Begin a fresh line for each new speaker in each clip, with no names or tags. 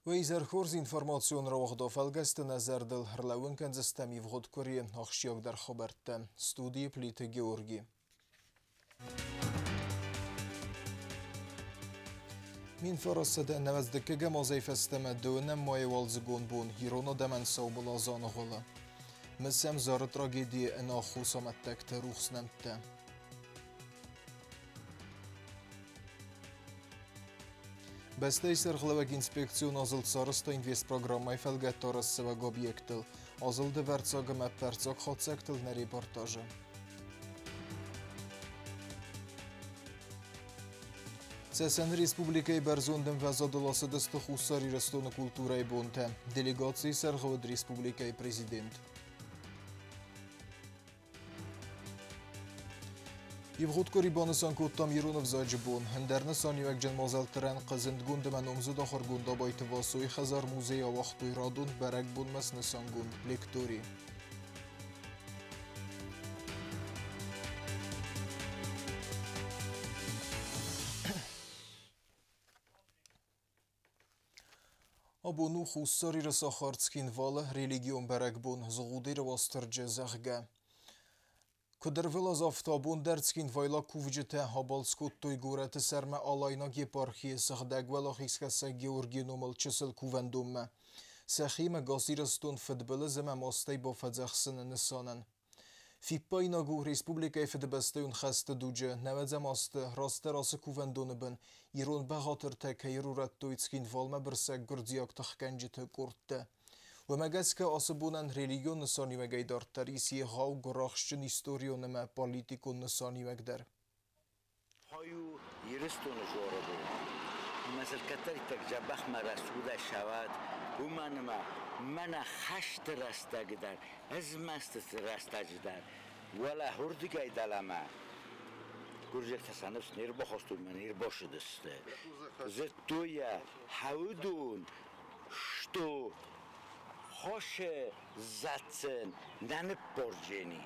Уе изӕр хорз. Информацион рауагъды фӕлгӕсты нӕ зӕрдыл ӕрлӕууын кӕндзыстӕм ивгъуыд къуырийы ахсджиагдӕр хабӕрттӕ. Студийы Плиты Георги. 1992 азӕй фӕстӕмӕ дыууынӕм майы уалдзыгон бон ирон адӕмӕн саумылазы аныгъуылы. Мысӕм Зары трагедийы ӕнаххос амӕттӕгты рухс нӕмттӕ. Бӕстӕйы сӕргълӕууӕг инспекцион азылд сарӕзта инвестпрограммӕйы фӕлгӕтты арӕзтцӕуӕг объекттыл. Азылды ӕвӕрццаг ӕмӕ ӕппӕрццаг хатдзӕгтыл нӕ репортажы. Цӕцӕны республикӕйы бӕрзонд ӕмвӕзадыл ацыдысты Хуссар Ирыстоны культурӕйы бонтӕ. Делегацийы сӕргъы уыд республикӕйы президент. Ивгъуыд къуыри банысан кодтам ирон ӕвзаджы бон. Ӕндӕр нысаниуӕгджын мадзӕлтты рӕнхъы зындгонд ӕмӕ номдзыд ахуыргонд Абайты Васойы хӕдзар-музейы ауагътой радон бӕрӕгбонмӕ снысангонд лекторий. Абон у Хуссар Иры сахар Цхинвалы религион бӕрӕгбон Зыгъуды Уастырджы, зӕгъгӕ. Куыд ӕрвылаз, афтӕ абон дӕр цхинвайлаг кувджытӕ абалц кодтой горӕты сӕрмӕ Алайнаг епархийы Сыгъдӕг Уӕлахизхӕссӕг Георгийы номыл чысыл кувӕндонмӕ. Сӕхимӕ гас Ирыстон фыдбылыз ӕмӕ мастӕй бафӕдзӕхсыны нысанӕн. Фиппаинаг у, республикӕйы Фыдыбӕстӕйон хӕсты дуджы нӕуӕдзӕм азты растдӕр ацы кувӕндоны бын ирон бӕгъатыртӕ кӕй ӕрурӕдтой Цхинвалмӕ бырсӕг гуырдзиаг тыхгӕнджыты къордтӕ. Уымӕ гӕсгӕ ацы бонӕн религион нысаниуӕгӕй дарддӕр ис егъау гуырахстджын историон ӕмӕ политикон нысаниуӕг дӕр.
Хою Ирыстоны город у. Мӕ дзӕбӕхмӕ рӕсугъдӕй сауад, уымӕн ӕмӕ мӕнӕ хӕсты рӕстӕг дӕр, ызмӕстыты рӕстӕджы дӕр, уӕлӕ уырдыгӕй дӕлӕмӕ гуырдзиӕгтӕ сӕ ныфс не рбахастой мӕ не рбасыдысты. Зыдтой йӕ, хӕуыдон, что хосы зӕддзӕн нӕ ныппорджени.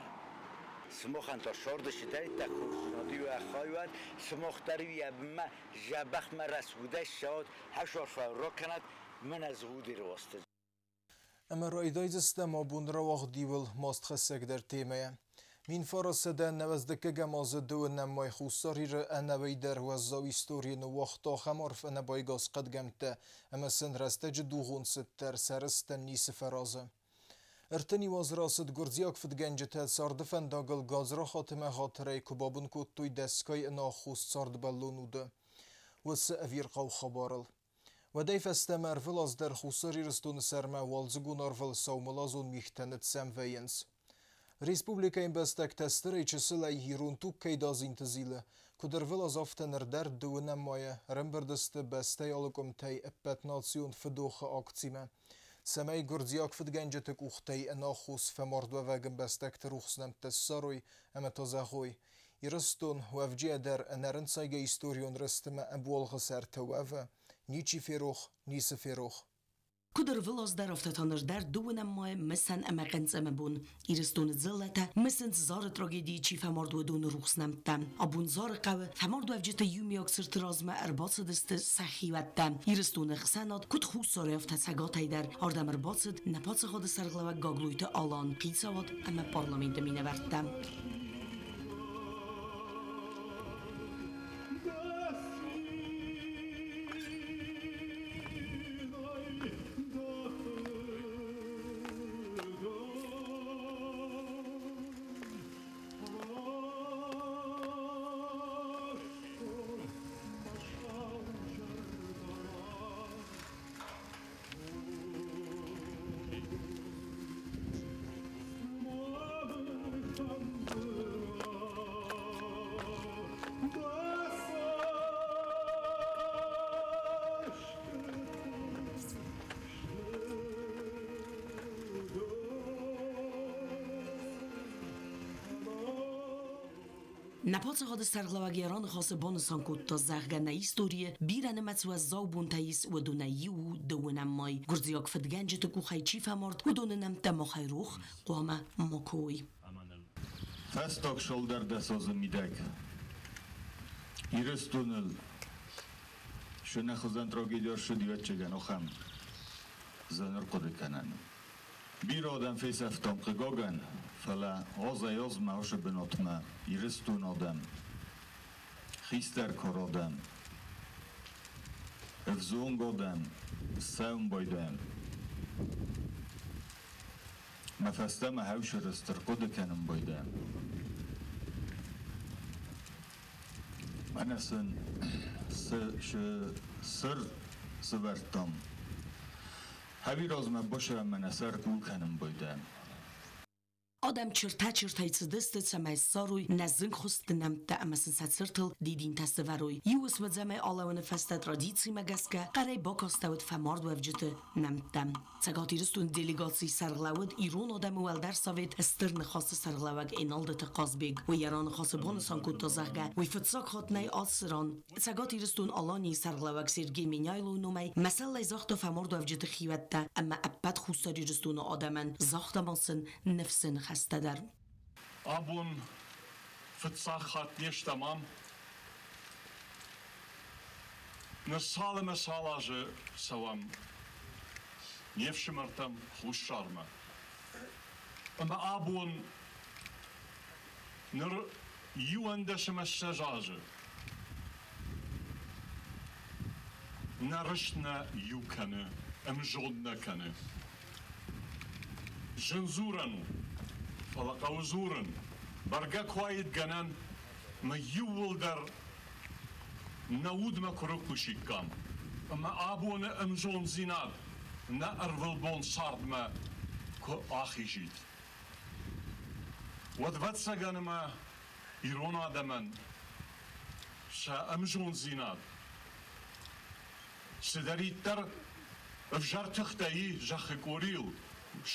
Сымахӕн та сӕрды цыдӕриддӕр хорздзинад хайуат, сымах дӕр йӕ дзӕбӕхмӕ рӕсугъдӕй ссӕуат, хӕсарфӕ ракӕнат, мӕнӕ згъуди руасты.
Ӕмӕ райдайдзыстӕм абон рауагъд иуыл мастхӕссӕгдӕр темӕйӕ. 1992 азы дыууынӕм май Хуссар Иры ӕнӕуӕйдӕр уӕззау историйы ныууагъта ахӕм арф ӕнӕбайгас хъӕдгӕмттӕ, ӕмӕ сын рӕстӕджы дугъон цыд дӕр сӕ рыстӕн ницы фӕразы. 31 азы рацыд, гуырдзиаг фыдгӕнджытӕ царды фӕндагыл гадзрахат ӕмӕ ӕгъатырӕй куы бабын кодтой дӕсгай ӕнаххос цардбӕллон уды. Уыцы ӕвирхъау хабарыл. Уӕдӕй фӕстӕмӕ ӕрвылаз дӕр Хуссар Ирыстоны сӕрмӕ уалдзыгон арвыл саумылазон мигътӕ ныццӕм вӕййынц. Республикӕйы ӕмбӕстӕгтӕ стырӕй чысылӕй ирон туг кӕй дадзинты зилы, куыд ӕрвылаз, афтӕ ныр дӕр дыууынӕм майы ӕрӕмбырд сты бӕстӕйы алы къуымтӕй ӕппӕтнацион фыдохы акцимӕ, цӕмӕй гуырдзиаг фыдгӕнджыты къухтӕй ӕнаххос фӕмардуӕвӕг ӕмбӕстӕгты рухс нӕмттӕ ссарой ӕмӕ та зӕгъой: Ирыстон уӕвджийӕ дӕр ӕнӕрынцайгӕ историон рӕзтмӕ ӕбуалгъы сӕртӕ уӕвы, ничи ферох, ницы ферох.
Куыд ӕрвылаз дӕр, афтӕ та ныр дӕр дыууынӕм майы мысӕн ӕмӕ хъынцъымы бон Ирыстоны дзыллӕтӕ мысынц, Зары трагедийы чи фӕмард, уыдоны рухс нӕмттӕ. Абон Зары хъӕуы фӕмардуӕвджыты иумиаг цырты размӕ ӕрбацыдысты сӕ хиуӕттӕ. Ирыстоны ӕхсӕнад куыд Хуссарӕй, афтӕ Цӕгатӕй дӕр. Ардӕм ӕрбацыд нӕ паддзахады сӕргълӕууӕг Гаглойты Алан, хицауад ӕмӕ парламенты минӕвӕрттӕ. Нӕ паддзахады сӕргълӕууӕг йӕ раныхасы банысан кодта, зӕгъгӕ, нӕ историйы бирӕнымӕц уӕззау бонтӕ ис, уыдонӕй иу у дыууынӕм май. Гуырдзиаг фыдгӕнджыты къухӕй чи фӕмард, уыдоны нӕмттӕ махӕй рох хъуамӕ макуы уой.
Фӕстаг цалдӕр дӕсазы мидӕг Ирыстоныл цы нӕ хуызӕн трагеди ӕрцыд, ӕвӕццӕгӕн, ахӕм. Зын ӕрхъуыды кӕнӕн у. Бирӕ адӕм фесӕфтам, хъыгагӕн, фӕлӕ азӕй-азмӕ ацы бынатмӕ Ирыстоны адӕм, хистӕр кары адӕм, ӕвзонг адӕм цӕуын байдайӕм. Мӕ фӕстӕмӕ хӕусӕрыстыр хъуыды кӕнын байдайӕм. Мӕнӕ сын цы сывӕрдтам, Ӕви размӕ босӕмӕ нӕ сӕр къул кӕнын байдайӕм.
Адӕм чыртӕ-чыртӕй цыдысты, цӕмӕй ссарой нӕ зынгхуыстты нӕмттӕ ӕмӕ сын сӕ цыртыл дидинтӕ сӕвӕрой. Иу уысмӕдзӕмӕй алӕуыны фӕстӕ традицимӕ гӕсгӕ хъӕрӕй бакастӕуыд фӕмардуӕвджыты нӕмттӕ. Цӕгат Ирыстоны делегацийы сӕргълӕууӕг ирон адӕмы уӕлдӕр совет Стыр Ныхасы сӕргълӕууӕг Еналдыты Хъазбег. Уый йӕ раныхасы банысан кодта, зӕгъгӕ, уый фыццаг хатт нӕй ацы ран. Цӕгат Ирыстон-Аланийы сӕргълӕууӕг Сергей Меняйлойы номӕй мӕсӕллӕй загъта фӕмардуӕвджыты хиуӕттӕ ӕмӕ ӕппӕт Хуссар Ирыстоны адӕмӕн, загъта ма сын ныфсы ныхӕстӕ дӕр.
Абон фыццаг хатт не стӕм ам. Ныр цал ӕмӕ цал азы цӕуӕм не фсымӕртӕм Хуссармӕ. Ӕмӕ абон ныр 21 азы нӕ рыст нӕ иу кӕны, ӕмзонд нӕ кӕны. Зын дзурӕн у, фӕлӕ хъӕуы дзурын. Бӕргӕ куы уаид гӕнӕн, мӕ иууылдӕр нӕ удмӕ куы рыхъусиккам ӕмӕ абоны ӕмзонддзинад нӕ ӕрвылбон цардмӕ куы ахизид, уӕд, ӕвӕццӕгӕн, ӕмӕ ирон адӕмӕн сӕ ӕмзонддзинад цыдӕриддӕр ӕвзӕр тыхтӕ и зӕххы къорийыл,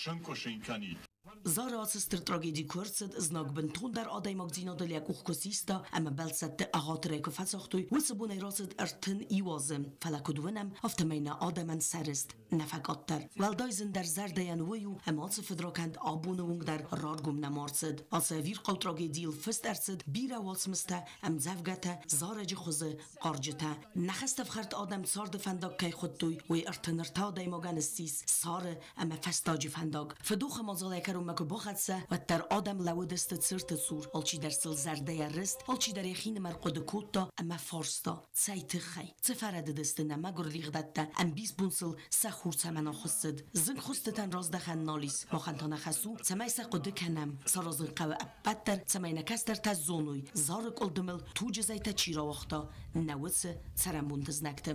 сынкъуысын кӕнид.
Зары ацы стыр трагеди куы ӕрцыд, знаг бынтондӕр адӕймагдзинадыл йӕ къух куы систа ӕмӕ бӕлццӕтты ӕгъатырӕй куы фӕцагътой, уыцы бонӕй рацыд 31 азы. Фӕлӕ куыд уынӕм, афтӕмӕй нӕ адӕмӕн сӕ рыст нӕ фӕкъаддӕр. Уӕлдай зындӕр зӕрдӕйӕн уый у, ӕмӕ ацы фыдракӕнд абоны онг дӕр раргом нӕма рцыд. Ацы ӕвирхъау трагедийыл фыст ӕрцыд бирӕ уацмыстӕ, ӕмдзӕвгӕтӕ, зарӕджы хуызы хъарджытӕ. Нӕ хӕстӕфхӕрд адӕм царды фӕндаг кӕй хуыдтой, уый 33 адӕймагӕн ссис цары ӕмӕ фӕстаджы фӕндаг. Фыдохы мадзалӕй кӕронмӕ куы бахӕццӕ, уӕддӕр адӕм лӕууыдысты цырты цур, алчидӕр сыл зӕрдӕйӕ рыст, алчидӕр йӕхинымӕр хъуыды кодта ӕмӕ фарста, цӕй тыххӕй, цы фӕрӕдыдысты нӕ мӕгуыр лигъдӕттӕ, ӕмбисбон сыл сӕ хур цӕмӕн ахуыссыд. Зынгхуыстытӕн раздӕхӕн нал ис, махӕн та нӕ хӕс у, цӕмӕй сӕ хъуыды кӕнӕм, саразын хъӕуы ӕппӕт дӕр, цӕмӕй нӕ кӕстӕртӕ зоной, Зары къуылдымыл туджы зӕйтӕ чи рауагъта, нӕ уыцы цӕрӕнбонты знӕгты.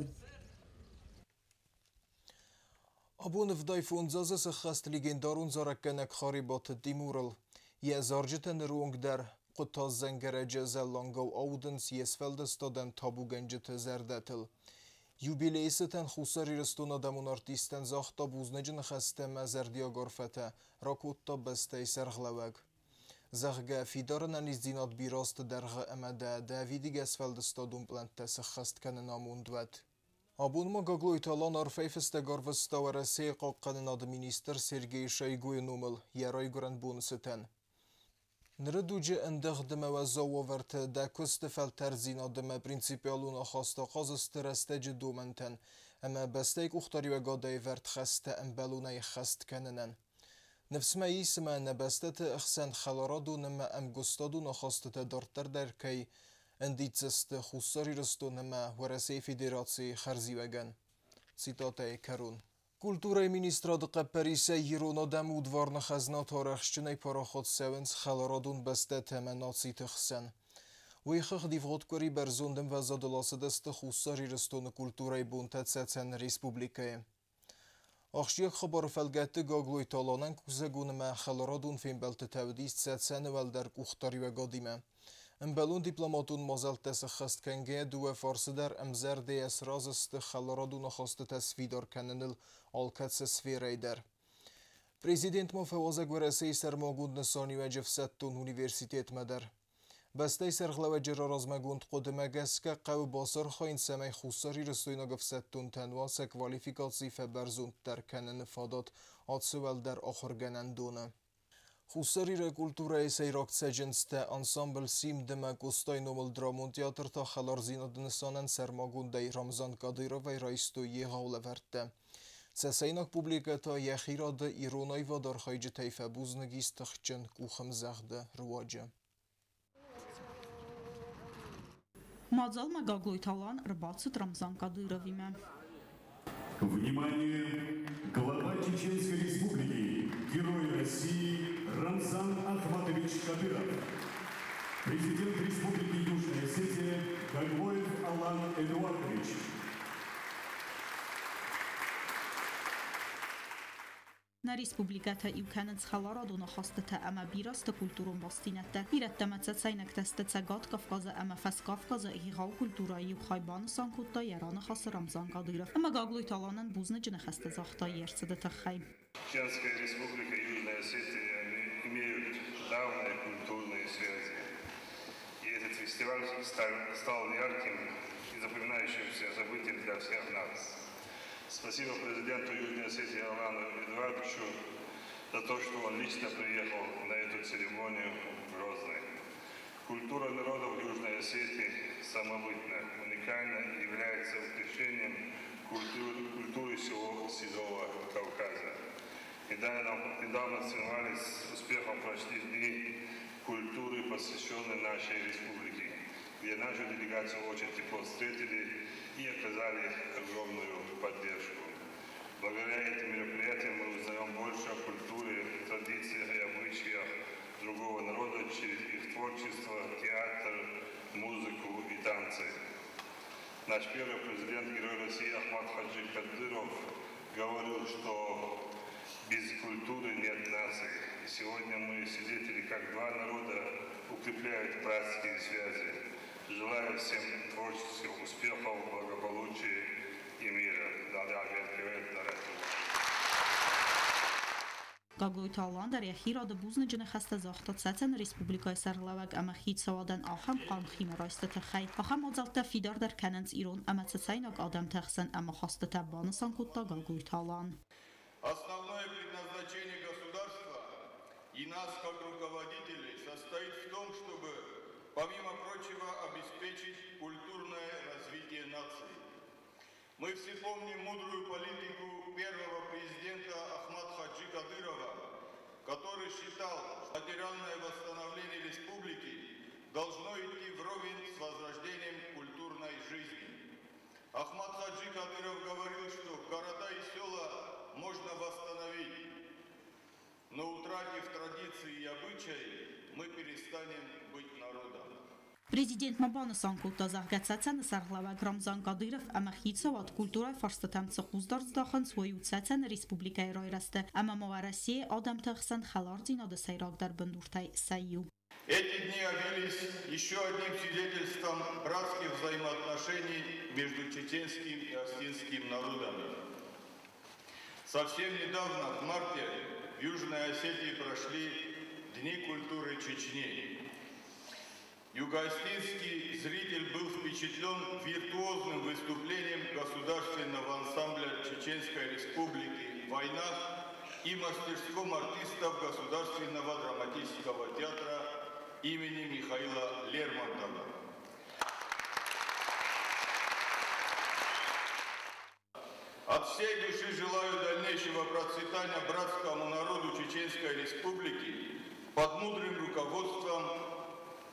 Абон 75 азы сӕххӕст легендарон зарӕггӕнӕг Харебаты Тимурыл. Йӕ зарджытӕ ныры онг дӕр хъуытаз дзӕнгӕрӕджы зӕллангау аудынц йе сфӕлдыстадӕн табугӕнджыты зӕрдӕтыл. Юбилейы цытӕн Хуссар Ирыстоны адӕмон артисттӕн загъта бузныджы ныхӕстӕ ӕмӕ зӕрдиаг арфӕтӕ ракодта бӕстӕйы сӕргълӕууӕг. Зӕгъгӕ, фидар ӕнӕниздзинад бирӕ азты дӕргъы ӕмӕ дӕ дӕ ӕвидигӕ сфӕлдыстадон пълӕнттӕ сӕххӕст кӕнын амонд уӕд. Абон ма Гаглойты Алан арфӕйы фыстӕг арвыста Уӕрӕсейы хъахъхъӕнынады министр Сергей Шойгуйы номыл йӕ райгуырӕн боны цытӕн. Ныры дуджы ӕндӕгъд ӕмӕ уӕззау уавӕрты дӕ куысты фӕлтӕрддзинад ӕмӕ принципиалон ахаст ахъаз сты рӕстӕджы домӕнтӕн ӕмӕ бӕстӕйы къухдариуӕгадӕй ӕвӕрд хӕстӕ ӕмбӕлонӕй ӕххӕст кӕнынӕн. Ныфс мӕ ис, ӕмӕ нӕ бӕстӕты ӕхсӕн хӕларадон ӕмӕ ӕмгуыстадон ахастытӕ дарддӕр дӕр кӕй ӕндидздзысты Хуссар Ирыстон ӕмӕ Уӕрӕсейы Федерацийы хӕрзиуӕгӕн. Цитатӕйы кӕрон. Культурӕйы министрады хъӕппӕрисӕй ирон адӕмы удварны хӕзнатӕ арӕхстджынӕй парахат цӕуынц хӕларадон бӕстӕтӕ ӕмӕ нациты хсӕн. Уый хыгъд ивгъуыд къуыри бӕрзонд ӕмвӕзадыл ацыдысты Хуссар Ирыстоны культурӕйы бонтӕ Цӕцӕны республикӕйы. Ахсджиаг хабары фӕлгӕтты Гаглойты Аланӕн кусӕгон ӕмӕ хӕларадон фембӕлдтытӕ уыдис Цӕцӕны уӕлдӕр къухдариуӕгадимӕ. Ӕмбӕлон дипломатон мадзӕлттӕ сӕххӕст кӕнгӕйӕ дыууӕ фарсы дӕр ӕмзӕрдӕйӕ сразы сты хӕларадон ахастытӕ сфидар кӕныныл алкӕцы сферӕйы дӕр. Президент ма фӕуазӕг Уӕрӕсейы сӕрмагонд нысаниуӕджы ӕфсӕддон университетмӕ дӕр. Бӕстӕйы сӕргълӕууӕджы раразмӕгонд хъуыдымӕ гӕсгӕ хъӕуы бацархайын, цӕмӕй хуссарирыстойнаг ӕфсӕддонтӕн уа сӕ квалификаци фӕбӕрзонддӕр кӕныны фадат ацы уӕлдӕр ахуыргӕнӕндоны. Хуссар Иры культурӕйы сӕйраг цӕджындзтӕ ансамбль «Симд» ӕмӕ Къостайы номыл драмон театр та хӕлардзинады нысанӕн сӕрмагондӕй Рамзан Кадыровӕй райстой егъау лӕвӕрттӕ. Цӕцӕйнаг публикӕ та йӕхи рады ирон аивады архайджытӕй фӕбузныг ис тыхджын къухӕмдзӕгъды руаджы.
Мадзалмӕ Гаглойты Алан ӕрбацыд Рамзан Кадыровимӕ.
Внимание! Глава Чеченской Республики, Герой России Рамзан Ахматович Кадыров. Президент Республики Южная Осетия Гаглоев Алан Эдуардович.
Нӕ республикӕтӕ иу кӕнынц хӕларадон ахастытӕ ӕмӕ бирӕ сты культурон бастдзинӕдтӕ. Ирӕттӕ ӕмӕ цӕцӕйнӕгтӕ сты Цӕгат Кавказы ӕмӕ Фӕскавказы егъау культурӕйы иу хай, банысан кодта йӕ раныхасы Рамзан Кадыров ӕмӕ Гаглойты Аланӕн бузныджы ныхӕстӕ загъта йе рцыды тыххӕй.
Чеченская Республика и Южная Осетия имеют давние культурные связи. И этот фестиваль стал ярким и запоминающимся событием для всех нас. Спасибо президенту Южной Осетии Алану Эдуардовичу за то, что он лично приехал на эту церемонию в Грозный. Культура народов Южной Осетии самобытна, уникальна и является украшением культуры всего Седого Кавказа. Недавно с успехом прошли дни культуры, посвященные нашей республике, где нашу делегацию очень тепло встретили и оказали огромную поддержку. Благодаря этим мероприятиям мы узнаем больше о культуре, традициях и обычаях другого народа через их творчество, театр, музыку и танцы. Наш первый президент, Герой России Ахмат Хаджи Кадыров, говорил, что без культуры нет нации. И сегодня мы свидетели, как два народа укрепляют братские связи. Желаю всем творческих успехов, благополучия и мира.
Гаглойты Алан дӕр йӕхи рады бузныджы ныхӕстӕ загъта Цӕцӕны республикӕйы сӕргълӕууӕг ӕмӕ хицауадӕн ахӕм хъарм химӕрайсты тыххӕй. Ахӕм мадзӕлттӕ фидардӕр кӕнынц ирон ӕмӕ цӕцӕйнаг адӕмты хсӕн ӕмахастытӕ, банысан кодта Гаглойты Алан.
Основное предназначение государства и нас, как руководителей, состоит в том, чтобы, помимо прочего, обеспечить культурное развитие нации. Мы все помним мудрую политику первого президента Ахмат Хаджи Кадырова, который считал, что материальное восстановление республики должно идти вровень с возрождением культурной жизни. Ахмат Хаджи Кадыров говорил, что города и села можно восстановить, но утратив традиции и обычаи, мы перестанем быть народом.
Президент ма банысан кодта, зӕгъгӕ, Цӕцӕны сӕргълӕууӕг Рамзан Кадыров ӕмӕ хицауад культурӕйы фарстытӕм цы хъусдард здахынц, уый у Цӕцӕны республикӕйы райрӕзты ӕмӕ ма Уӕрӕсейы адӕмты хсӕн хӕлардзинады сӕйрагдӕр бындуртӕй сӕ иу.
Эти дни явились еще одним свидетельством братских взаимоотношений между чеченским и осетинским народами. Совсем недавно, в марте, в Южной Осетии прошли Дни культуры Чечни. Югоосетинский зритель был впечатлен виртуозным выступлением государственного ансамбля Чеченской Республики «Война» и мастерством артистов Государственного драматического театра имени Михаила Лермонтова. От всей души желаю дальнейшего процветания братскому народу Чеченской Республики под мудрым руководством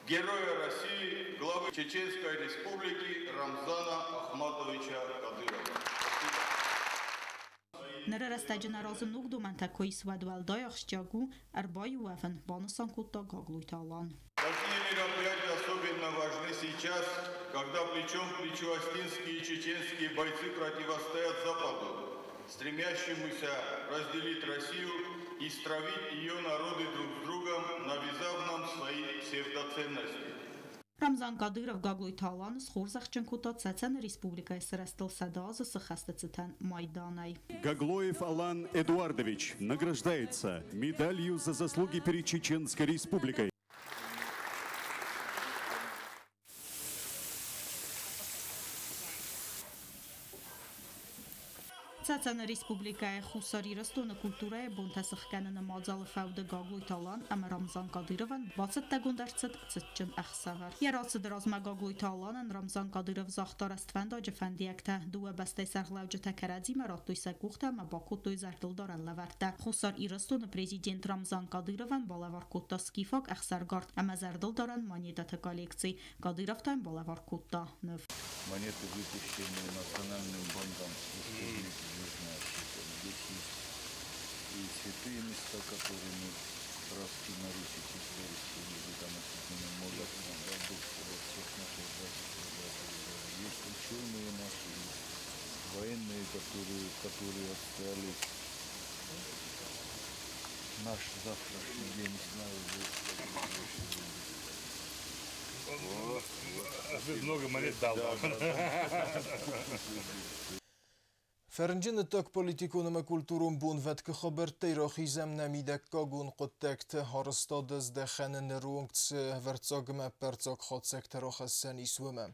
Героя России, главы Чеченской Республики Рамзана Ахматовича Кадырова.
Ныры рӕстӕджы нӕ разы ног домӕнтӕ куы ис, уӕд уӕлдай ахсджиаг у ӕрбаиу уӕвын, банысан кодта Гаглойты Алан.
Такие мероприятия особенно важны сейчас, когда плечом к плечу осетинские и чеченские бойцы противостоят Западу, стремящемуся разделить Россию и стравить ее народы друг с другом, навязав нам свои псевдоценности.
Рамзан Кадыров Гаглойты Аланы схорзӕхджын кодта Цӕцӕны республикӕйы сырӕзтыл 100 азы сыххӕсты цытӕн майданӕй.
Гаглоев Алан Эдуардович награждается медалью за заслуги перед Чеченской Республикой.
Цӕцӕны Цӕцӕны Республикӕйы Хуссар Ирыстоны культурӕйы бонтӕ сыхгӕныны мадзалы фӕуды Гаглойты Алан ӕмӕ Рамзан Кадыровӕн бацӕттӕгонд ӕрцыд цытджын ӕхсӕвӕр. Йӕ рацыды размӕ Гаглойты Аланӕн Рамзан Кадыров загъта рӕствӕндаджы фӕндиӕгтӕ. Дыууӕ бӕстӕйы сӕргълӕуджытӕ кӕрӕдзимӕ радтой сӕ къухтӕ ӕмӕ бакодтой зӕрдылдарӕн лӕвӕрттӕ. Хуссар Ирыстоны президент Рамзан Кадыровӕн балӕвар кодта скифаг ӕхсаргард ӕмӕ зӕрдылдарӕн монетӕты коллекци. Кадыров та йын балӕвар кодта ныв.
Монеты, выпущенные Национальным банком Республики Южная Осетия. Здесь есть и святые места, которые мы братски на Руси территории, там осветлены, молят нам, да, Бог, чтобы всех наших братьев и Есть ученые наши, есть военные, которые отстояли наш завтрашний день, слава Богу.
Много монет дал.
Фӕрнджын ӕддагполитикон ӕмӕ культурон бонвӕткы хабӕрттӕй рахизӕм нӕ мидӕггагон хъуыддӕгты арӕзтады здӕхӕны ныронг цы ӕвӕрццаг ӕмӕ ӕппӕрццаг хатдзӕгтӕ рахӕссӕн ис, уымӕ.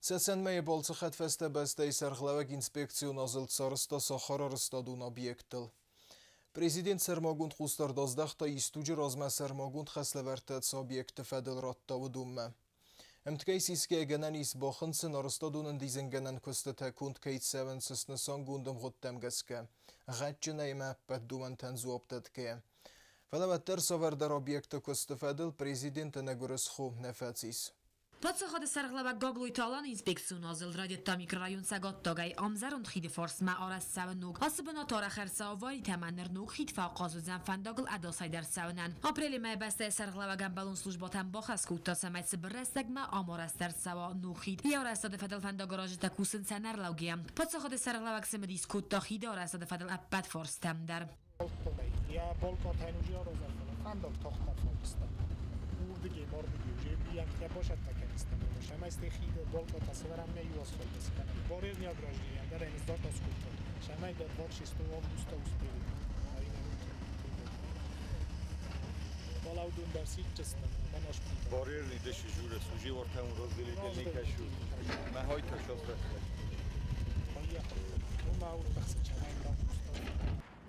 Цӕцӕнмӕ йӕ балцы хӕдфӕстӕ бӕстӕйы сӕргълӕууӕг инспекцион азылд сарӕзта сахарарӕзтадон объекттыл. Президент сӕрмагонд хъусдард аздӕхта исдуджы размӕ сӕрмагонд хӕслӕвӕрдтӕ цы объектты фӕдыл радта, уыдонмӕ. Ӕмткӕй сисгӕйӕ гӕнӕн ис бахынцын арӕзтадон ӕндидзынгӕнӕн куыстытӕ конд кӕй цӕуынц снысангонд ӕмгъуыдтӕм гӕсгӕ, гъӕдджынӕй ӕмӕ ӕппӕт домӕнтӕн дзуапп дӕтгӕйӕ. Фӕлӕ уӕддӕр цавӕрдӕр объекты куысты фӕдыл президент ӕнӕгуырысхо нӕ фӕцис.
Паддзахады сӕргълӕууӕг Гаглойты Алан инспекцион азылд райдыдта микрорайон Цӕгаттагӕй. Ӕмзӕронд хиды фарсмӕ арӕзт цӕуы ног. Ацы бынат арӕх ӕрцӕуы аваритӕ ӕмӕ ныр ног хид фӕахъаз уыдзӕн фӕндагыл ӕдасӕй дӕр цӕуынӕн. Апрелы мӕйы бӕстӕйы сӕргълӕууӕг ӕмбӕлон службӕтӕн бахӕс кодта, цӕмӕй цыбыр рӕстӕгмӕ ам арӕзт ӕрцӕуа ног хид. Йӕ арӕзтады фӕдыл фӕндагаразджытӕ кусынц ӕнӕрлӕугӕйӕ. Паддзахады сӕргълӕууӕг цымыдис кодта хиды арӕзтады фӕдыл ӕппӕт фарстӕм дӕр.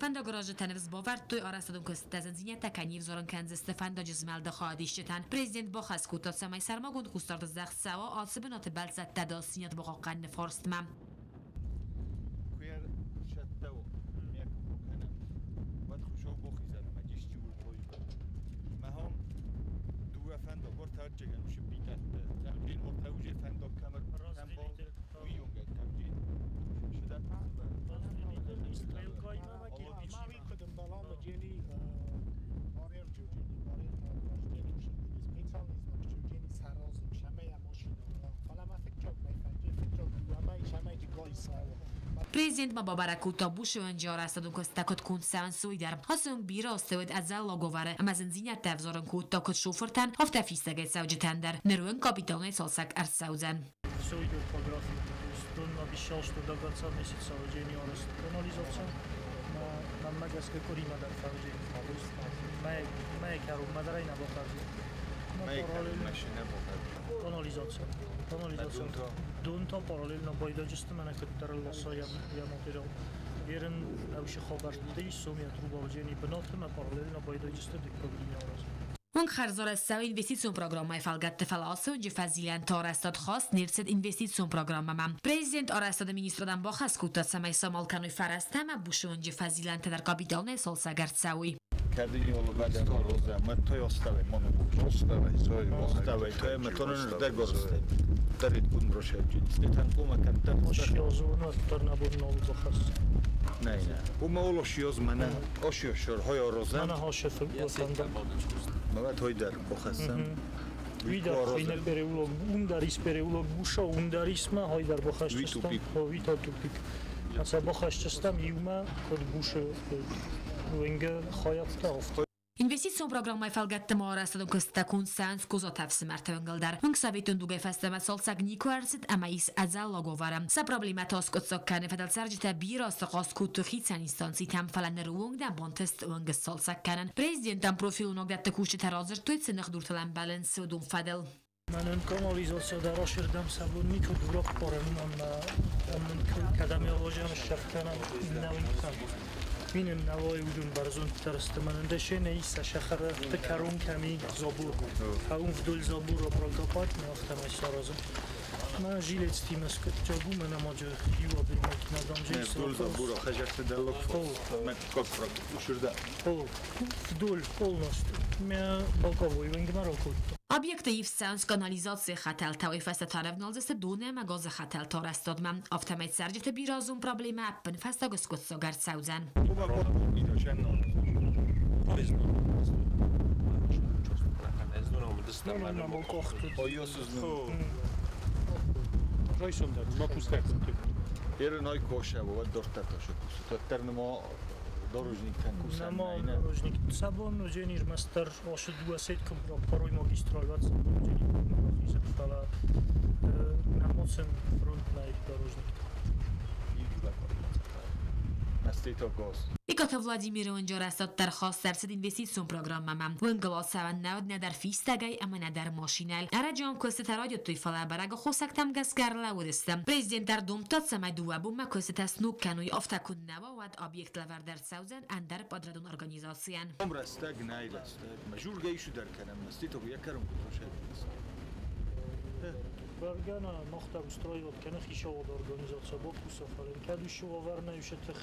Фӕндагаразджытӕ ныфс бавӕрдтой, арӕзтадон куыстытӕ зындзинӕдтӕ кӕй не взарын кӕндзысты фӕндаджы змӕлды хайадисджытӕн. Президент бахӕс кодта, цӕмӕй сӕрмагонд хъусдард здӕхт цӕуа ацы бынаты бӕлццӕттӕ ӕдасдзинад бахъахъхъӕныны фарстмӕ. Президент ма бабӕрӕг кодта Бушевӕнджы арӕзтадон куыстытӕ куыд конд цӕуынц, уый дӕр. Ацы онг бирӕ азты уыд ӕдзӕллаг уавӕры ӕмӕ зындзинӕдтӕ ӕвзарын кодта куыд шофыртӕн, афтӕ фистӕгӕй цӕуджытӕн дӕр. Ныр уын капиталонӕй цалцӕг ӕрцӕудзӕн.
Все идет по графику. То есть он обещал, что до конца месяца уже арӕзт канализация. Мӕнмӕ гӕсгӕ къуыримӕ дӕр фӕуыдзӕн. Мӕйы кӕронмӕ дӕр ӕй нӕ бахъардзӕн. Канализация. Канализация. Дон та параллельно байдаджысты мӕнӕ куыддӕр ласа йӕ материал. Ерын ӕвшы хабӕртты ис, сомия труба уыдзӕни бынаты мӕ параллельно байдаджысты дыккаг линия аразын.
Уынг хӕрзарӕзт цӕуы инвестицион программӕйы фӕлгӕтты, фӕлӕ ацы уынджы фӕзилӕнты арӕзтад хаст не рцыд инвестицион программӕмӕ. Президент арӕзтады министрадӕн бахӕс кодта, цӕмӕй самал кӕной фӕрӕзтӕ ӕмӕ Бушы уынджы фӕзилӕнтӕ дӕр капиталонӕй цалцӕг ӕрцӕуой. Инвестицион программӕйы фӕлгӕтты ма арӕзтадон куыстытӕ конд цӕуынц Козаты ӕфсымӕрты уынгыл дӕр. Уынг советон дугӕй фӕстӕмӕ цалцӕг никуы ӕрцыд ӕмӕ ис ӕдзӕллаг уавӕры. Сӕ проблемӕтӕ аскъуыддзаг кӕныны фӕдыл цӕрджытӕ бирӕ азты хъаст кодтой хицӕн инстанцитӕм, фӕлӕ ныры онг нӕ бантыст уынг сцалцӕг кӕнын. Президентӕн профилон уагдӕтты кусджытӕ радзырдтой, цы ныхдуртыл ӕмбӕлынц, уыдон фӕдыл.
Мӕнӕн канализация дӕр ашырдӕм сӕ бон никуы дур аппарын, ӕмӕ мын кӕдӕм йӕ ныссӕрф кӕнӕм, иннӕ уынгтӕм. Минем навой уыдон бӕрзонддӕр сты. Мӕнӕн дӕсенӕ ис сӕ сахарӕтты кӕрон кӕм и забор. Фӕуым вдоль забора прокопать, ме афтӕмӕй саразын. Мӕ жилецтимӕ скъуыддзаг у, мӕнӕ ма джы иу адӕймагимӕ дам
Не, вдоль забора, хӕжӕрты дӕллаг фарс. Мӕ как ушырда.
Вдоль полностью. Мӕ боковой уынгмӕ ракодта.
Объекты ивд цӕуынц канализацийы хӕтӕлтӕ, уый фӕстӕ та рӕвналдзысты дон ӕмӕ газы хӕтӕлты арӕзтадмӕ. Афтӕмӕй цӕрджыты бирӕазон проблемӕ ӕппынфӕстаг скъуыддзаг ӕрцӕудзӕн.
Нама дорожник. Сабон уджени рмӕстдӕр ошы дыууӕ сеткы раппарой магистраль сабон уджени рахизӕг, фӕлӕ нӕмоцын фронт нӕй дорожниктӕ.
Икъаты Владимиры уынджы арӕзтад дӕр хаст ӕрцыд инвестицион программӕмӕ. Уынгыл ацӕуӕн нӕ уыд нӕдӕр фистӕгӕй ӕмӕ нӕдӕр машинӕйыл. Ӕрӕджы ам куыстытӕ райдыдтой, фӕлӕ бӕрӕг аххосӕгтӕм гӕсгӕ ӕрлӕууыдысты. Президент ӕрдомдта, цӕмӕй дыууӕ бонмӕ куыстытӕ сног кӕной, афтӕ куыннӕ уа, уӕд объект лӕвӕрд ӕрцӕудзӕн ӕндӕр подрядон организацийӕн.
Рӕстӕг нӕй рӕстӕг. Ма жургӕ ису дӕр кӕнӕм, мастито йӕ кӕрон куыд
Бӕргӕ нӕ мах дӕр устраивать кӕны хицауады организаци бакуса, фӕлӕ кӕд уыцы уавӕр нӕ ис тых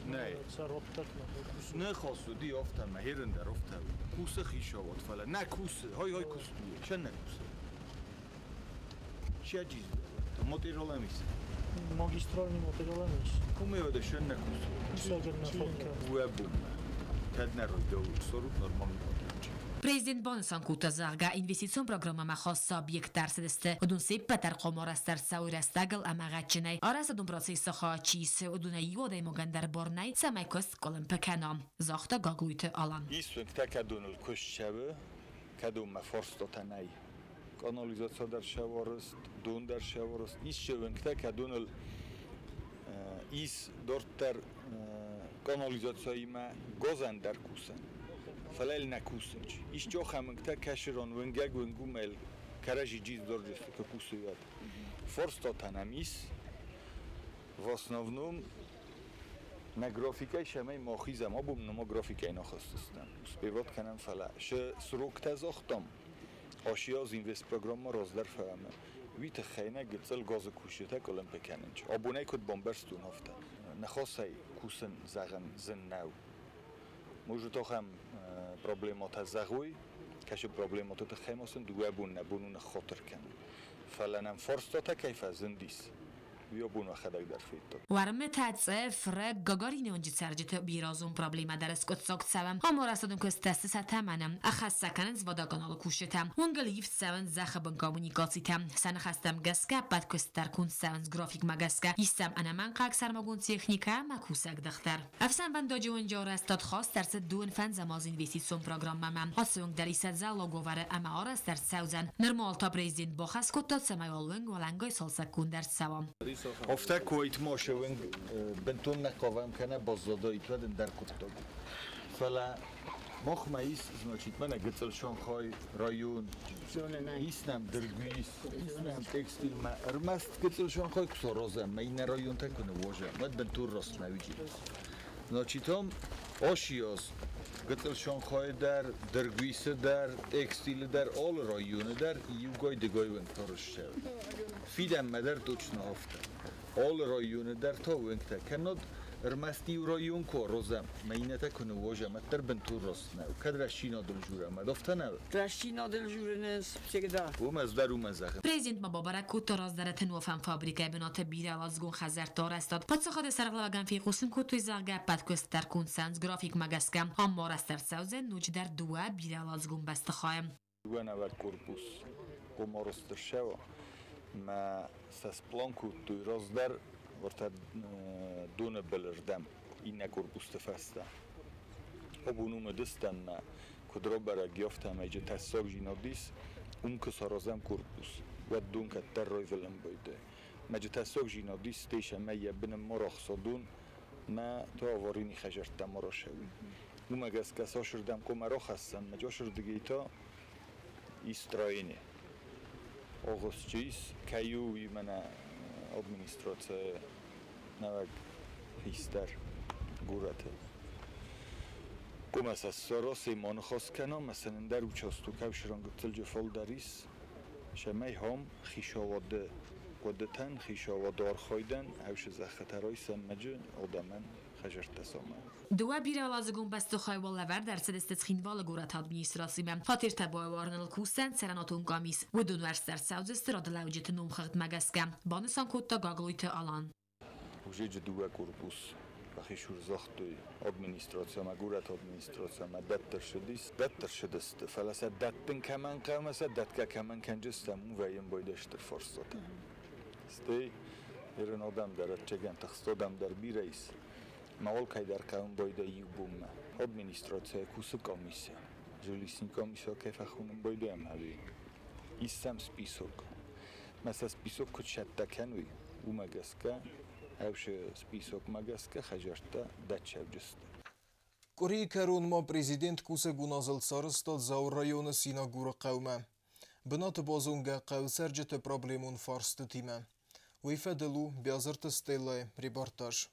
сӕ раттӕг нӕ бакуса.
Не хосуди офта ма херен дӕр офта. Кусы хицауад, фӕлӕ нӕ кусы, хой-хой куыстуе, шӕ нӕ кусы. Шӕ джиз материалам ис.
Магистральный материалам ис.
Куме шӕ нӕ кусы.
Кусӕгӕн нӕ фаг кӕны.
Уӕ буммӕ. Кӕд нӕ ройдӕу сорут нормально.
Президент банысан кодта, зӕгъгӕ, инвестицион программӕмӕ хаст цы объекттӕ ӕрцыдысты, уыдон се ппӕт дӕр хъуамӕ арӕзт ӕрцӕуой рӕстӕгыл ӕмӕ гъӕдджынӕй. Арӕзтадон процессы хайад чи исы, уыдонӕй иу адӕймагӕн дӕр бар нӕй, цӕмӕй куыст къуылымпы кӕна, загъта Гаглойты Алан.
Ис уынгтӕ, кӕдоныл куыст цӕуы, кӕдонмӕ фарстатӕ нӕй. Канализаци дӕр сӕвӕрыст, дон дӕр сӕвӕрыст. Ис уынгтӕ, кӕдоныл ис дарддӕр канализациимӕ газӕн дӕр кусӕн. Фӕлӕ нӕ кусынч. Ис ахӕм уынгтӕ, кӕсырон уынгӕг уынгумӕл кӕрӕжи джиз дорджысты куы кусуйат. Фарстатӕ нӕм ис. В основном нӕ графикӕй сӕмӕй махизӕм, абон нӕма графикӕй нахӕсдзыстӕм. Успевать кӕнӕм, фӕлӕ шы сроктӕ загътам. Аши аз инвестпрограмма раздӕр фӕуӕмӕ. Уый тыххӕй нӕ гыццыл газы кусджытӕ къуылымпы кӕнынч. Абонӕй куыд бамбӕрстон, афтӕ. Ныхасӕй кусын зӕгъын зын нӕу. Может, ахӕм проблематӕ зӕгъой, кӕсы проблематы тыххӕй ма сын дыууӕ бон нӕ бон у ныххатыр кӕнын. Фӕлӕ нӕм фарстатӕ кӕй фӕзындис, уый абон уӕхӕдӕг дӕр федтат.
Уӕрмытӕ, цъыф, рыг, Гагарины уынджы цӕрджыты бирӕазон проблемӕ дӕр скъуыддзаг цӕуы. Ам арӕзтадон куысттӕ сты сӕ тӕмӕны. Ӕххӕст сӕ кӕнынц водоканалы кусджытӕ. Уынгыл ивд цӕуынц зӕххы бын коммуникацитӕ. Сӕ ныхӕстӕм гӕсгӕ ӕппӕт куыст дӕр конд цӕуынц графикмӕ гӕсгӕ. Ис сӕм ӕнӕмӕнгхъӕуӕг сӕрмагонд техникӕ ӕмӕ кусӕгдых дӕр. Ӕфсӕнвӕндаджы уынджы арӕзтад хаст ӕрцыд дыууын фӕндзӕм азы инвестицион программӕмӕ. Ацы онг дӕр ис ӕдзӕллаг уавӕры ӕмӕ арӕзт ӕрцӕудзӕн. Нырма та президент бахӕс кодта, цӕмӕй уал уынг уӕлӕнгай цалцӕггонд ӕрцӕуа.
Афтӕ куы ма уынг бынтон нӕ хъавӕм кӕнӕ баззадаид, уӕд ӕндӕр хъуыддаг у. Фӕлӕ махмӕ ис, значит, мӕнӕ гыццыл Шанхай район, ис нӕм Дыргуис, ис нӕм текстилмӕ. Ӕрмӕст гыццыл Шанхай куы саразӕм, мӕ иннӕ районтӕ куы ныууазӕм, уӕд бынтон раст нӕ уыди. Значит, ам аши аз гыццыл Шанхайы дӕр, Дыргуисы дӕр, текстилы дӕр, алы районы дӕр иугай-дыгай уынгтӕ арӕзт Фидӕнмӕ дӕр точно афтӕ. Алы районы дӕр та уынгтӕ. Кӕннод ӕрмӕст иу район куы аразӕм, мӕ иннӕтӕ куы ныууазӕм, уӕддӕр бынтон раст нӕу. Кӕд рӕстдзинадыл журӕм, уӕд афтӕ нӕу?
Рӕстдзинадыл журынц всегда.
Уым ӕз дӕр уымӕн зӕгъын.
Президент ма бабӕрӕг кодта раздӕры тынуафӕн фабрикӕйы бынаты бирӕуӕладзыгон хӕдзӕртты арӕзтад. Паддзахады сӕргълӕууӕгӕн фехъусын кодтой, зӕгъгӕ, ӕппӕт куыст дӕр конд цӕуынц графикмӕ гӕсгӕ. Ам арӕзт ӕрцӕудзӕн ноджыдӕр дыууӕ бирӕуӕладзыгон бӕстыхайы.
Дыууӕ корпус хъуамӕ ӕрцӕуа. Мӕ сӕ сплан кодтой раздӕр уӕртӕ доны былырдӕм иннӕ корпусты фӕстӕ. Абон уымы дыстӕн мӕ куыд рабӕрӕг, афтӕмӕй джы тӕссагдзинад ис, уым куы саразӕм корпус, уӕд дон кӕддӕр райвӕлӕн байдайы. Мӕ джы тӕссагдзинад ис, стӕй сӕ йӕ быны ма рахса дон, мӕ та аварийный хӕдзӕрттӕ ма расӕуой. Уымӕ гӕсгӕ цасырдӕм хъуамӕ рахӕссӕм, мӕ джы ашырдыгӕй та и строение. Огъосчис, кӕй у уый мӕнӕ администрацийы нӕуӕг хистӕр горӕты. Кумӕ сӕ ссаросей ма ныхас кӕнӕм, ӕмӕ сын ӕндӕр участок ӕвсыран гыццылджы фылдӕр ис, цӕмӕй ам хицауады хъуыдытӕн, хицауады архайдӕн ӕвсы зӕххытӕ райсӕм мӕджы адӕмӕн хӕдзӕрттӕ самайын.
Дыууӕ бирӕуӕладзыгон бӕстыхай лӕвӕрд ӕрцыдысты Цхинвалы горӕты администрацимӕ. Фатертӕ байуарыныл кусӕн цӕрӕнуатон къамис. Уыдон уӕрст ӕрцӕудзысты радылӕуджыты номхыгъдмӕ гӕсгӕ, банысан кодта Гаглойты Алан.
Узеджы дыууӕ корпус рахисур загътой администрацимӕ, горӕты администрацимӕ дӕттӕр ссыдысты, фӕлӕ сӕ дӕттын кӕмӕн хъӕуы, сӕ дӕтгӕ кӕмӕн кӕнджыстӕм, уым вӕййын байдӕсты фарстатӕ. Стӕй ирон адӕм дӕр, ӕвӕццӕгӕн, тыхст адӕм дӕр бирӕ ис. Ма алкӕй дӕр хъӕуын байдайы иу бонмӕ. Администрацийӕ кусы комиссия. Жилищный комиссия кӕй фӕхонын байдайӕм ӕви? Ис сӕм список. Мӕ сӕ список куыд цӕттӕ кӕной, уымӕ гӕсгӕ, ӕвсы списокмӕ гӕсгӕ хӕдзӕрттӕ дӕтсӕвджысты.
Къуырийы кӕронмӕ президент кусӕгон азылд сарӕзта Дзауы районы Синагуры хъӕумӕ. Бынаты базонгӕ хъӕуы цӕрджыты проблемон фарстытимӕ. Уый фӕдыл у Биазырты Стеллайы репортаж.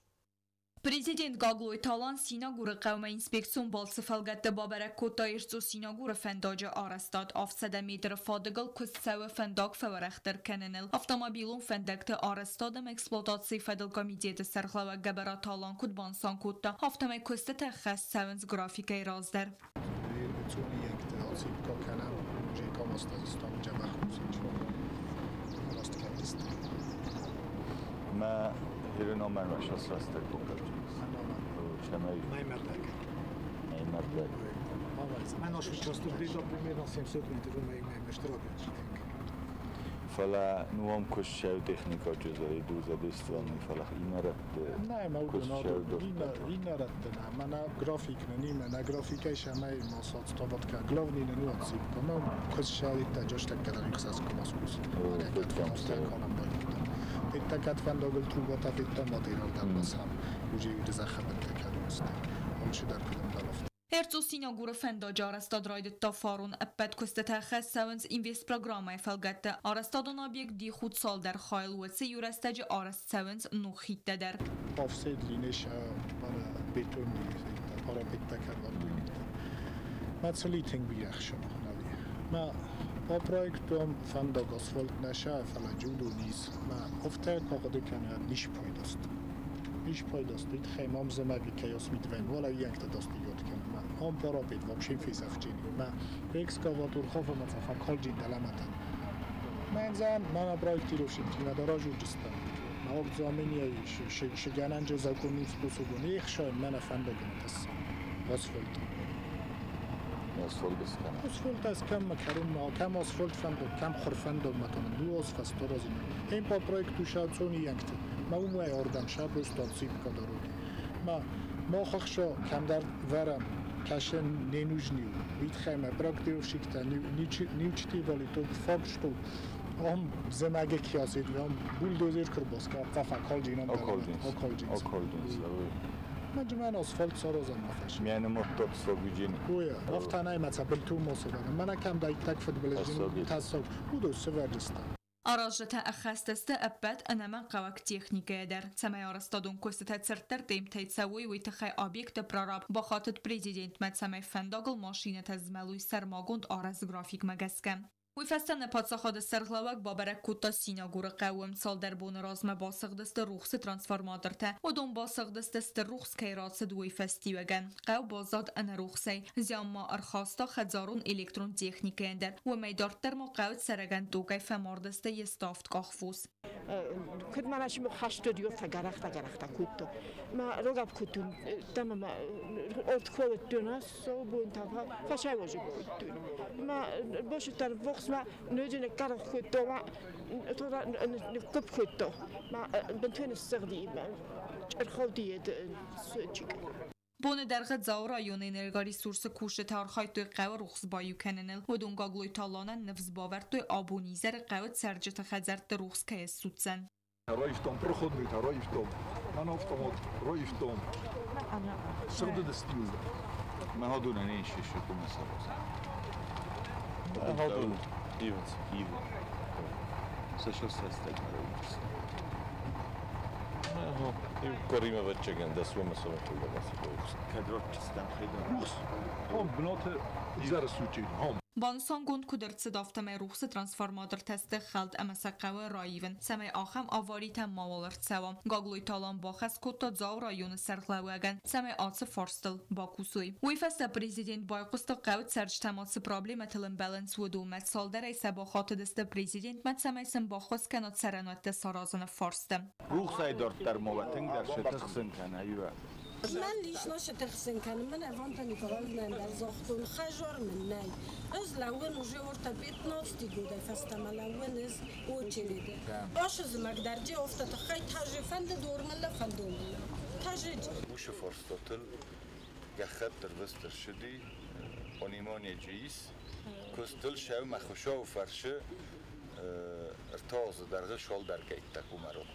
Президент Гаглойты Алан Синагуры хъӕумӕ инспекцион балцы фӕлгӕтты бабӕрӕг кодта Эрцъо-Синагуры фӕндаджы арӕзтад. 700 метры фадыгыл куыст цӕуы фӕндаг фӕуӕрӕхдӕр кӕныныл. Автомобилон фӕндӕгты арӕзтад ӕмӕ эксплуатацийы фӕдыл комитеты сӕргълӕууӕг Гӕбӕраты Алан куыд банысан кодта, афтӕмӕй куыстытӕ ӕххӕст цӕуынц графикӕй раздӕр.
Мӕ номӕн рӕстӕг Мӕймӕрдӕг. Фӕлӕ ну ам куыст сӕу техника джызӕй дузадествани, фӕлӕ иннӕрӕтты куыст сӕу
Иннӕрӕтты нӕ, мӕнӕ график нӕ мӕнӕ графикӕй сӕмӕй масацтаватка. Главный нӕ нуаципка. Ма куыст сӕуитта джастӕккӕрӕн хсаскомаскус. Питтакат фӕндагыл трубата питта материал дӕр уже юдезахабетте кӕдуцте. Амшидар кудым далафт.
Эрцъо-Синагуры фӕндаджы арӕзтад райдыдта фарон. Ӕппӕт куыстытӕ ӕххӕст цӕуынц инвестпрограммӕйы фӕлгӕтты. Арӕзтадон объект дих у цалдӕр хайыл, уыцы иу рӕстӕджы арӕзт цӕуынц ног хидтӕ дӕр.
Офседлинеша мана бетонни парапеттакӕрвардуйникта. Ма цалитинг бирӕхсӕнахнави. Ма а проектом фӕндаг асфальт нӕ фӕлӕ джудониз. Ма офтӕ кагъды кӕнӕ нишпайдаст. Нишпайдаст. Ит хем ам зымӕги кӕйос мидвен, вала иӕнгтӕ дастигот кӕнӕ. Ма ам парапет вообще фесӕфджини. Ма экскаватор хафамаца факалджин даламатан. Мӕнзан мана проектировщик надаражуджиста. Ма обзаменяй шигананже законным способом. Их шай мана фӕндагын тасса. Асфальт.
Асфальт кӕм?
Асфальт аз кӕм макарон ма кӕм асфальт фӕндаг, кӕм хур фӕндаг матон. Ду асфальт торазин. Эм по проекту шацони янгт. Ма умай ордам ша просто отсыпка дороги. Ма мохахшо кӕмдӕр вӕрӕм каше не нужны. Витхайма проектировщикта не учитывали тот факт, что ам зымӕги киасид, ам бульдозер кырбоска, фафа колджин ам
околджин.
Маджман асфальт саразан мафаш.
Мяне моттот согуджин.
Уя, афтанай маца бильту мосован. Мана кам дайтак футболистин тасог. Удо сывӕрджыста.
Аразджытӕ ӕххӕст сты ӕппӕт ӕнӕмӕнгхъӕуӕг техникӕйӕ дӕр. Цӕмӕй арӕзтадон куыстытӕ цырддӕр темптӕй цӕуой, уый тыххӕй объекты прораб бахатыд президентмӕ, цӕмӕй фӕндагыл машинӕтӕ змӕлой сӕрмагонд арӕзт графикмӕ гӕсгӕ. Уый фӕстӕ нӕ паддзахады сӕргълӕууӕг бабӕрӕг кодта Синагуры хъӕуы. Цалдӕр боны размӕ басыгъдысты рухсы трансформатортӕ. Уыдон басыгъдысты стыр рухс кӕй рацыд, уый фӕстиуӕгӕн. Хъӕу баззад ӕнӕрухсӕй. Зиан ма ӕрхаста хӕдзарон электрон техникӕйӕн дӕр. Уымӕй дарддӕр ма хъӕуы цӕрӕгӕн токӕй фӕмардысты йе ставд къахфос.
Куыд мӕ расимы хастод ёфта гарахта гарахта кутто. Ма рогап кутун тама ма от куоттуна со бунта фашайвожи куттун. Ма бошутар вокс ма нөжүнэ карах кутто ма тора куп кутто. Ма бентуэн сэрди ма чэрховди сучик.
Боны дӕргъы Дзауы районы энергоресурсы кусджытӕ архайдтой хъӕуы рухс баиу кӕныныл. Уыдон Гаглойты Аланӕн ныфс бавӕрдтой, абон изӕры хъӕуы цӕрджыты хӕдзӕртты рухс кӕй ссудздзӕн.
Раивтам проходныйтӕ, раивтам, автомат, раивтам. Сыгъдыдысты.
Ма хадунӕн иш иш комиссар.
Хадун.
Ивын. Ивын.
Банысангонд куыд ӕрцыд, афтӕмӕй рухсы трансформатортӕ сты хӕлд ӕмӕ сӕ хъӕуы раивын, цӕмӕй ахӕм аваритӕ мауал ӕрцӕуа. Гаглойты Алан бахӕс кодта Дзауы районы сӕргълӕууӕгӕн, цӕмӕй ацы фарстыл бакусой. Уый фӕстӕ президент байхъуыста хъӕуы цӕрджытӕм цы проблемӕтыл ӕмбӕлынц, уыдонмӕ. Цалдӕрӕй сӕ бахатыдысты президентмӕ, цӕмӕй сын баххуыс кӕна цӕрӕнуӕттӕ саразыны фарсты.
Рухсӕй дарддӕр ма уӕ тынгдӕр цы тыхсын кӕна, иуӕ.
Мӕн лично цы тыхсын кӕны, мӕн Иванта Николаевнӕн дӕр загътон, хӕдзар мын нӕй. Ӕз лӕууын уже ортӕ 15 годӕй фӕстӕмӕ лӕууын ӕз очереды. Ашы зымӕг дӕр джи афтӕ тыххӕй тӕжы фӕнды дормыллӕ, фӕнды омыллӕ. Тӕжыджы.
Уыцы фарстатыл гӕххӕтт ӕрвыст ӕрцыди, понимание ис, куыстыл сӕумӕ Хуыцауы фӕрцы 3 азы дӕргъы цалдӕргӕйттӕ куы радтой.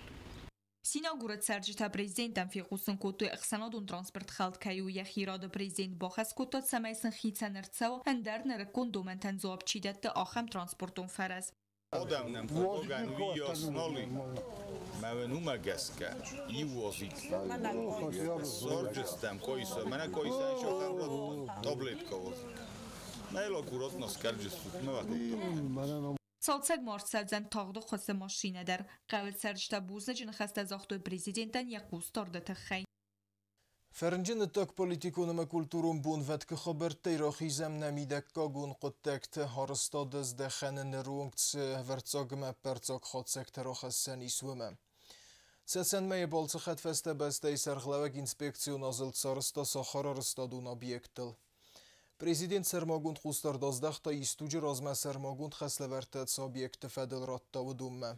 Синагуры цӕрджытӕ президентӕн фехъусын кодтой, ӕхсӕнадон транспорт хӕлд кӕй у. Йӕхи рады президент бахӕс кодта, цӕмӕй сын хицӕн ӕрцӕуа, ӕндӕр нырыккон домӕнтӕн дзуапп чи дӕтты, ахӕм транспортон фӕрӕз.
Адӕм нӕм фӕдогӕн уыйас нал и, мӕ уымӕ гӕсгӕ иу азик ссарджыстӕм Къоиса, мӕнӕ Къоисайы сахӕм радтон, таблетка возик. Мӕ аккуратно скӕрджыстут, мӕ вакодтам.
Цалцӕг ма ӕрцӕудзӕн тагъды хуызы машинӕ дӕр. Хъӕуы цӕрджытӕ бузныджы ныхӕстӕ загътой президентӕн йӕ хъусдарды тыххӕй.
Фӕрнджын ӕддагполитикон ӕмӕ культурон бонвӕткы хабӕрттӕй рахизӕм нӕ мидӕггагон хъуыддӕгты арӕзтады здӕхӕны ныронг цы ӕвӕрццаг ӕмӕ ӕппӕрццаг хатдзӕгтӕ рахӕссӕн ис, уымӕ. Цӕцӕнмӕ йӕ балцы хӕдфӕстӕ бӕстӕйы сӕргълӕууӕг инспекцион азылд сарӕзта сахары арӕзтадон объекттыл. Президент сӕрмагонд хъусдард аздӕхта, исдуджы размӕ сӕрмагонд хӕслӕвӕрдтӕ цы объектты фӕдыл радта, уыдонмӕ.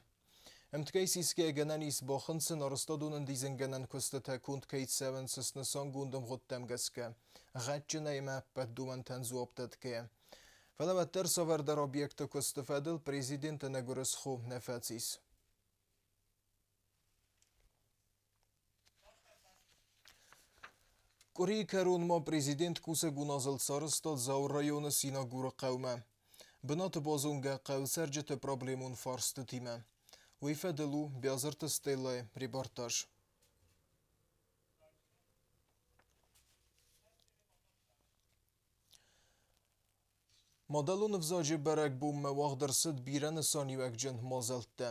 Ӕмткӕй сисгӕйӕ гӕнӕн ис бахынцын, арӕзтадон ӕндидзынгӕнӕн куыстытӕ конд кӕй цӕуынц снысангонд ӕмгъуыдтӕм гӕсгӕ, гъӕдджынӕй ӕмӕ ӕппӕт домӕнтӕн дзуапп дӕтгӕйӕ. Фӕлӕ уӕддӕр цавӕрдӕр объекты куысты фӕдыл президент ӕнӕгуырысхо нӕ фӕцис. Къуырийы кӕрон ма президент кусӕгон азылд сарӕзта Дзауы районы Синагуры хъӕумӕ. Бынаты базонгӕ хъӕуы цӕрджыты проблемон фарстытимӕ. Уый фӕдыл у Биазырты Стеллайы репортаж. Мадӕлон ӕвзаджы бӕрӕгбонмӕ уагъд ӕрцыд бирӕ нысаниуӕгджын мадзӕлттӕ.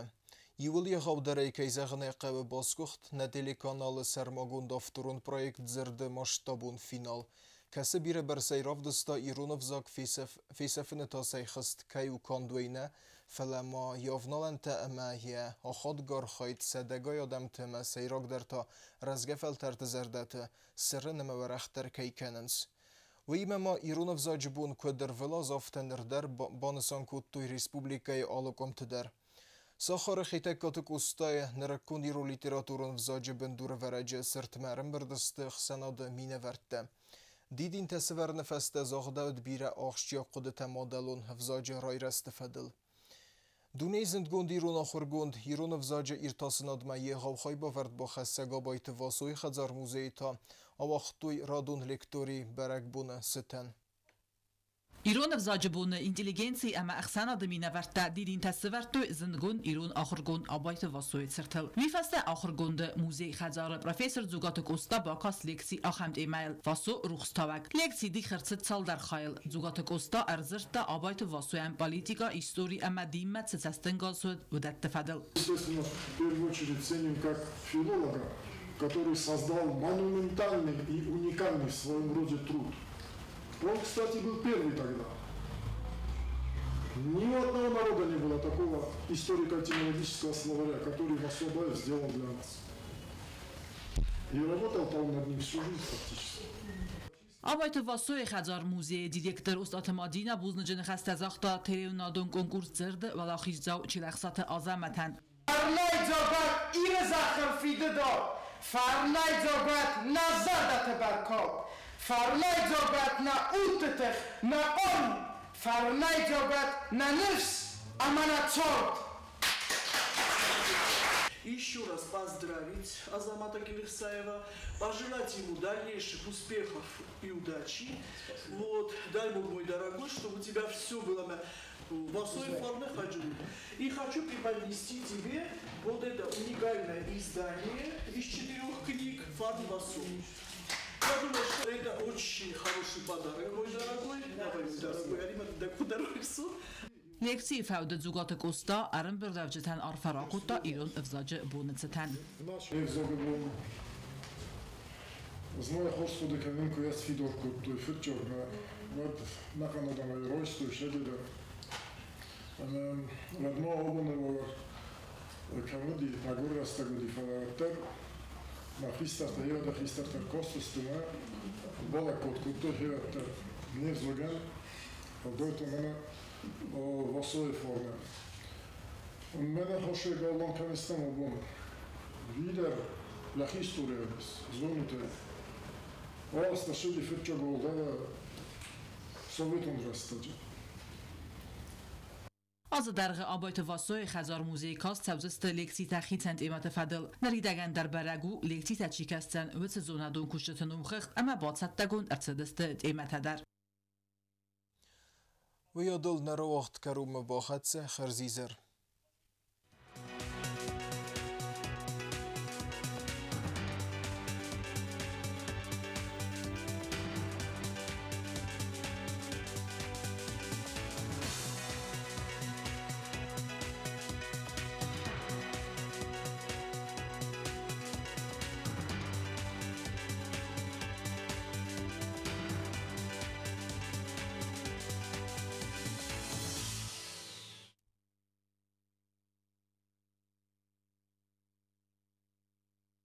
Иуыл егъаудӕрӕй, кӕй зӕгъын ӕй хъӕуы, басгуыхт нӕ телеканалы сӕрмагонд авторон проект «Дзырды» масштабон финал, кӕцы бирӕбӕрцӕй равдыста, ирон ӕвзаг фесӕфыны тасӕй хызт кӕй у канд уый нӕ, фӕлӕ ма йӕ авналӕнтӕ ӕмӕ йӕ ахадгӕ архайд сӕдӕгай адӕмты ӕмӕ сӕйрагдӕр та рӕзгӕ фӕлтӕрты зӕрдӕты цырын ӕмӕ уӕрӕхдӕр кӕй кӕнынц. Уыимӕ ма ирон ӕвзаджы бон куыд ӕрвылаз, афтӕ ныр дӕр банысан кодтой республикӕйы алы къуымты дӕр. Сахары Хетӕгкаты Къостайы нырыккон ирон литературон ӕвзаджы бындурӕвӕрӕджы цыртмӕ ӕрӕмбырд сты ӕхсӕнады минӕвӕрттӕ. Дидинтӕ сӕвӕрыны фӕстӕ загъдӕуыд бирӕ ахсджиаг хъуыдытӕ мадӕлон ӕвзаджы райрӕзты фӕдыл. Дунейы зындгонд ирон ахуыргонд, ирон ӕвзаджы иртасынадмӕ егъау хайбавӕрд бахӕссӕг Абайты Васойы хӕдзар-музейы та ауагътой радон лекторий бӕрӕгбоны цытӕн.
Ирон ӕвзаджы боны интеллигенци ӕмӕ ӕхсӕнады минӕвӕрттӕ дидинтӕ сӕвӕрдтой зындгонд ирон ахуыргонд Абайты Васойы цыртыл. Уый фӕстӕ ахуыргонды музей-хӕдзары профессор Дзугаты Къоста бакаст лекци ахӕм темӕйыл «Васо рухстауӕг». Лекци дих ӕрцыд цалдӕр хайыл. Дзугаты Къоста ӕрдзырдта Абайты Васойӕн политикӕ, истори ӕмӕ динмӕ цы цӕстӕнгас уыд, уыдӕтты фӕдыл.
Естественно, в первую очередь ценим как филолога, который создал монументальный и уникальный в своем роде труд. Он, кстати, был первый тогда. Ни у одного народа не было такого историко-этимологического словаря, который Васо Абаев сделал для нас. И работал он над ним всю жизнь фактически.
Абайты Васойы хӕдзар-музейы директор Остъаты Мадинӕ бузныджы ныхӕстӕ загъта телеуынадон конкурс «Дзырд»-ы уӕлахиздзау Чилӕхсаты Азӕмӕтӕн.
Фӕрнӕй дзогуат Иры зӕххыл фидыдо, Фӕрнӕй дзогуат нӕ зӕрдӕты бӕркад, Фӕрнӕй дзогуат нӕ удты тых, нӕ хъару, Фӕрнӕй дзогуат нӕ ныфс ӕмӕ нӕ цард.
Еще раз поздравить Азамата Гелехсаева, пожелать ему дальнейших успехов и удачи. Вот, дай Бог, мой дорогой, чтобы у тебя все было Васой Фарны хочу. И хочу преподнести тебе вот это уникальное издание из 4 книг «Фарн Васо». Я думаю, что это очень хороший подарок, мой дорогой. Давай, мой дорогой, Арима, да куда рысу?
Лекцийы фӕуды Дзугаты Къоста ӕрӕмбырдуӕвджытӕн арфӕ ракодта ирон ӕвзаджы боны цытӕн.
Ӕвзагы бон Знай хорз хъуыды кӕнын, куы йӕ сфидар кодтой фыццагмӕ, уӕд нӕхъӕн адӕмӕй райстой сӕдӕ. Ӕмӕ уӕд ма абоны уавӕр кӕм уыди, мӕгуыр рӕстӕг уыди, фӕлӕ уӕддӕр мӕ хистӕртӕ, хиуӕдӕ хистӕртӕ ркастысты мӕ балӕггад кодтой хиуӕттӕ не взагӕн, дойты мӕнӕ Васойы фарнӕн. Мӕнӕ хосӕг аллон кӕм абон. Видер лӕх история зонуте. Аста шеди фыццаг уӕлдай советон рӕстӕджы.
Азы дӕргъы Абайты Васойы хӕдзар-музейы каст цӕудзысты лекцитӕ хицӕн темӕты фӕдыл. Ныридӕгӕн дӕр бӕрӕг у, лекцитӕ чи кӕсдзӕн, уыцы зонадон кусджыты номхыгъд ӕмӕ бацӕттӕгонд ӕрцыдысты темӕтӕ дӕр.
Уый адыл нӕ рауагъд кӕронмӕ бахӕццӕ. Хӕрзизӕр.